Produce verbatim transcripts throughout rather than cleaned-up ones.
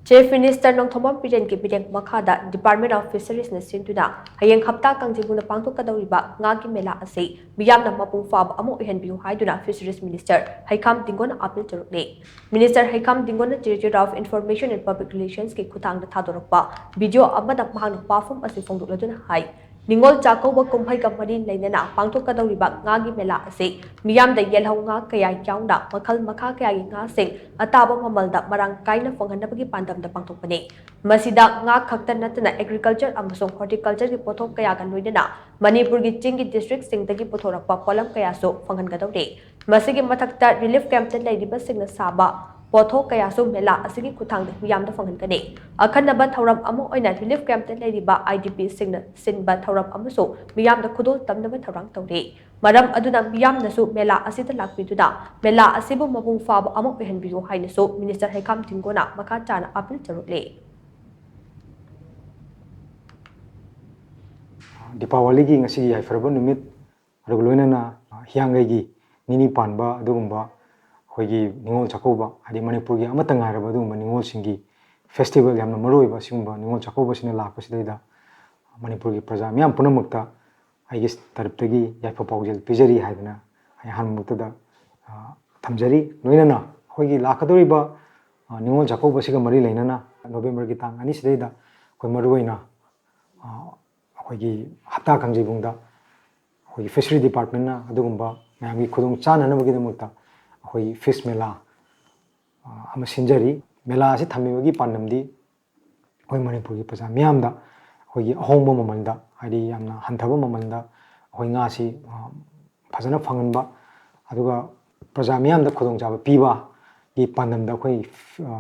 Chief Minister Nongthombam ꯕꯤꯔꯦꯟꯒꯤ ꯃꯤꯠꯌꯦꯡ ꯃꯈꯥꯗ Department of Fisheries ꯅ ꯁꯤꯟꯗꯨꯅ ꯍꯌꯦꯡ ꯍꯞꯇꯥ ꯀꯥꯡꯖꯩꯕꯨꯡꯗ ꯄꯥꯡꯊꯣꯛꯀꯗꯧꯔꯤꯕ ꯉꯥꯒꯤ ꯃꯦꯂꯥ ꯑꯁꯤ ꯃꯤꯌꯥꯝꯅ ꯃꯄꯨꯡ ꯐꯥꯕ ꯑꯃ ꯑꯣꯏꯍꯟꯕꯤꯌꯨ ꯍꯥꯏꯗꯨꯅ Fisheries Minister ꯍꯩꯈꯥꯝ ꯇꯤꯡꯒꯣꯟꯅ ꯑꯥꯄꯤꯜ ꯇꯧꯔꯛꯂꯤ꯫ Minister ꯍꯩꯈꯥꯝ ꯇꯤꯡꯒꯣꯟꯅ Directorate of Information and Public Relations ꯀꯤ ꯈꯨꯠꯊꯥꯡꯗ ꯊꯥꯗꯣꯔꯛꯄ video ꯑꯃꯗ ꯃꯍꯥꯛꯅ ꯋꯥꯐꯝ ꯑꯁꯤ ꯐꯣꯡꯗꯣꯛꯂꯗꯨꯅ ꯍꯥꯏ, ꯅꯤꯉꯣꯜ ꯆꯥꯛꯀꯧꯕ ꯀꯨꯝꯍꯩꯒ ꯃꯔꯤ ꯂꯩꯅꯅ ꯄꯥꯡꯊꯣꯛꯀꯗꯧꯔꯤꯕ ꯉꯥꯒꯤ ꯃꯦꯂꯥ ꯑꯁꯤ ꯃꯤꯌꯥꯝꯗ ꯌꯦꯜꯍꯧ ꯉꯥ ꯀꯌꯥ ꯌꯥꯎꯅ ꯃꯈꯜ ꯃꯈꯥ ꯀꯌꯥꯒꯤ ꯉꯥꯁꯤꯡ ꯑꯇꯥꯕ ꯃꯃꯜꯗ ꯃꯔꯥꯡ ꯀꯥꯏꯅ ꯐꯪꯍꯟꯅꯕꯒꯤ ꯄꯥꯟꯗꯝꯗ ꯄꯥꯡꯊꯣꯛꯄꯅꯤ꯫ ꯃꯁꯤꯗ ꯉꯥ ꯈꯛꯇ ꯅꯠꯇꯅ agriculture ꯑꯃꯁꯨꯡ horticulture ꯒꯤ ꯄꯣꯠꯊꯣꯛ ꯀꯌꯥꯒ ꯂꯣꯏꯅꯅ ꯃꯅꯤꯄꯨꯔꯒꯤ ꯆꯤꯡꯒꯤ district ꯁꯤꯡꯗꯒꯤ ꯄꯨꯊꯣꯔꯛꯄ ꯄꯣꯠꯂꯝ ꯀꯌꯥꯁꯨ ꯐꯪꯍꯟꯒꯗꯧꯔꯤ꯫ ꯃꯁꯤꯒꯤ ꯃꯊꯛꯇ relief camp ꯇ ꯂꯩꯔꯤꯕꯁꯤꯡꯅ ꯁꯥꯕ ꯄꯣꯠꯊꯣꯛ ꯀꯌꯥꯁꯨ ꯃꯦꯂꯥ ꯑꯁꯤꯒꯤ ꯈꯨꯠꯊꯥꯡꯗ ꯃꯤꯌꯥꯝꯗ ꯐꯪꯍꯟꯒꯅꯤ꯫ ꯑꯈꯟꯅꯕ ꯊꯧꯔꯝ ꯑꯃ ꯑꯣꯏꯅ relief camp ꯇ ꯂꯩꯔꯤꯕ I D P ꯁꯤꯡꯅ ꯁꯤꯟꯕ ꯊꯧꯔꯝ ꯑꯃꯁꯨ ꯃꯤꯌꯥꯝꯗ ꯈꯨꯗꯣꯜ ꯇꯝꯅꯕ ꯊꯧꯔꯥꯡ ꯇꯧꯔꯤ꯫ ꯃꯔꯝ ꯑꯗꯨꯅ ꯃꯤꯌꯥꯝꯅꯁꯨ ꯃꯦꯂꯥ ꯑꯁꯤꯗ ꯂꯥꯛꯄꯤꯗꯨꯅ ꯃꯦꯂꯥ ꯑꯁꯤꯕꯨ ꯃꯄꯨꯡ ꯐꯥꯕ ꯑꯃ ꯑꯣꯏꯍꯟꯕꯤꯌꯨ ꯍꯥꯏꯅꯁꯨ Minister ꯍꯩꯈꯥꯝ ꯇꯤꯡꯒꯣꯅ ꯃꯈꯥ ꯇꯥꯅ ꯑꯥꯄꯤꯜ ꯇꯧꯔꯛꯂꯤ꯫ ꯗꯤꯄꯥꯋꯂꯤꯒꯤ ꯉꯁꯤꯒꯤ ꯌꯥꯏꯐꯔꯕ ꯅꯨꯃꯤꯠ, ꯑꯗꯨꯒ ꯂꯣꯏꯅꯅ, ꯑ, ꯍꯤꯌꯥꯡꯒꯩꯒꯤ ꯅꯤꯅꯤ ꯄꯥꯟꯕ ꯑꯗꯨꯒꯨꯝꯕ ꯑꯩꯈꯣꯏꯒꯤ ꯅꯤꯉꯣꯜ ꯆꯥꯛꯀꯧꯕ, ꯍꯥꯏꯗꯤ ꯃꯅꯤꯄꯨꯔꯒꯤ ꯑꯃꯠꯇ ꯉꯥꯏꯔꯕ ꯑꯗꯨꯒꯨꯝꯕ ꯅꯤꯉꯣꯜꯁꯤꯡꯒꯤ festival, ꯌꯥꯝꯅ ꯃꯔꯨꯑꯣꯏꯕ ꯑꯁꯤꯒꯨꯝꯕ ꯅꯤꯉꯣꯜ ꯆꯥꯛꯀꯧꯕꯁꯤꯅ ꯂꯥꯛꯄꯁꯤꯗꯩꯗ ꯃꯅꯤꯄꯨꯔꯒꯤ ꯄ꯭ꯔꯖꯥ ꯃꯤꯌꯥꯝ ꯄꯨꯝꯅꯃꯛꯇ ꯑꯩꯒꯤ ꯇꯔꯞꯇꯒꯤ ꯌꯥꯏꯐ ꯄꯥꯎꯖꯦꯜ ꯄꯤꯖꯔꯤ ꯍꯥꯏꯗꯅ ꯑꯩ ꯑꯍꯥꯟꯕꯃꯛꯇꯗ, ꯑ, ꯊꯝꯖꯔꯤ꯫ ꯂꯣꯏꯅꯅ ꯑꯩꯈꯣꯏꯒꯤ ꯂꯥꯛꯀꯗꯧꯔꯤꯕ, ꯑ, ꯅꯤꯉꯣꯜ ꯆꯥꯛꯀꯧꯕꯁꯤꯒ ꯃꯔꯤ ꯂꯩꯅꯅ November ꯒꯤ ꯇꯥꯡ ꯑꯅꯤꯁꯤꯗꯩꯗ ꯑꯩꯈꯣꯏ ꯃꯔꯨꯑꯣꯏꯅ, ꯑ, ꯑꯩꯈꯣꯏꯒꯤ ꯍꯞꯇꯥ ꯀꯥꯡꯖꯩꯕꯨꯡꯗ ꯑꯩꯈꯣꯏꯒꯤ Fishery Department ꯅ ꯑꯗꯨꯒꯨꯝꯕ ꯃꯌꯥꯝꯒꯤ ꯈꯨꯗꯣꯡ ꯆꯥꯅꯅꯕꯒꯤꯗꯃꯛꯇ ꯑꯩꯈꯣꯏꯒꯤ fish ꯃꯦꯂꯥ, ꯑ, ꯑꯃ ꯁꯤꯟꯖꯔꯤ꯫ ꯃꯦꯂꯥ ꯑꯁꯤ ꯊꯝꯃꯤꯕꯒꯤ ꯄꯥꯟꯗꯝꯗꯤ ꯑꯩꯈꯣꯏ ꯃꯅꯤꯄꯨꯔꯒꯤ ꯄ꯭ꯔꯖꯥ ꯃꯤꯌꯥꯝꯗ ꯑꯩꯈꯣꯏꯒꯤ ꯑꯍꯣꯡꯕ ꯃꯃꯜꯗ, ꯍꯥꯏꯗꯤ ꯌꯥꯝꯅ ꯍꯟꯊꯕ ꯃꯃꯜꯗ ꯑꯩꯈꯣꯏ ꯉꯥꯁꯤ, ꯑ, ꯐꯖꯅ ꯐꯪꯍꯟꯕ, ꯑꯗꯨꯒ ꯄ꯭ꯔꯖꯥ ꯃꯤꯌꯥꯝꯗ ꯈꯨꯗꯣꯡꯆꯥꯕ ꯄꯤꯕꯒꯤ ꯄꯥꯟꯗꯝꯗ ꯑꯩꯈꯣꯏ, ꯑ,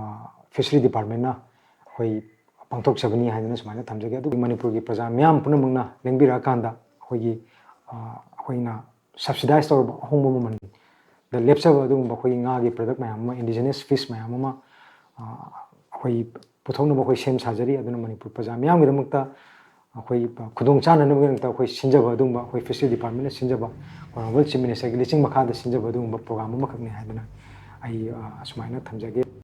Fishery Department ꯅ ꯑꯩꯈꯣꯏ ꯄꯥꯡꯊꯣꯛꯆꯕꯅꯤ ꯍꯥꯏꯗꯅ ꯁꯨꯃꯥꯏꯅ ꯊꯝꯖꯒꯦ꯫ ꯑꯗꯨꯒ ꯃꯅꯤꯄꯨꯔꯒꯤ ꯄ꯭ꯔꯖꯥ ꯃꯤꯌꯥꯝ ꯄꯨꯝꯅꯃꯛꯅ ꯂꯦꯡꯕꯤꯔꯛꯑꯀꯥꯟꯗ ꯑꯩꯈꯣꯏꯒꯤ, ꯑ, ꯑꯩꯈꯣꯏꯅ subsidize ꯇꯧꯔꯕ ꯑꯍꯣꯡꯕ ꯃꯃꯜꯗ ꯂꯦꯞꯆꯕ ꯑꯗꯨꯒꯨꯝꯕ ꯑꯩꯈꯣꯏꯒꯤ ꯉꯥꯒꯤ product ꯃꯌꯥꯝ ꯑꯃ, indigenous fish ꯃꯌꯥꯝ ꯑꯃ, ꯑ, ꯑꯩꯈꯣꯏ ꯄꯨꯊꯣꯛꯅꯕ ꯑꯩꯈꯣꯏ ꯁꯦꯝ ꯁꯥꯖꯔꯤ꯫ ꯑꯗꯨꯅ ꯃꯅꯤꯄꯨꯔ ꯄ꯭ꯔꯖꯥ ꯃꯤꯌꯥꯝꯒꯤꯗꯃꯛꯇ ꯑꯩꯈꯣꯏ ꯈꯨꯗꯣꯡ ꯆꯥꯅꯅꯕꯒꯤꯗꯃꯛꯇ ꯑꯩꯈꯣꯏ ꯁꯤꯟꯖꯕ ꯑꯗꯨꯒꯨꯝꯕ, ꯑꯩꯈꯣꯏ Fishery Department ꯅ ꯁꯤꯟꯖꯕ, Honourable Chief Minister ꯒꯤ ꯂꯨꯆꯤꯡ ꯃꯈꯥꯗ ꯁꯤꯟꯖꯕ ꯑꯗꯨꯒꯨꯝꯕ program ꯑꯃꯈꯛꯅꯤ ꯍꯥꯏꯗꯅ ꯑꯩ, ꯑ, ꯑꯁꯨꯃꯥꯏꯅ ꯊꯝꯖꯒꯦ꯫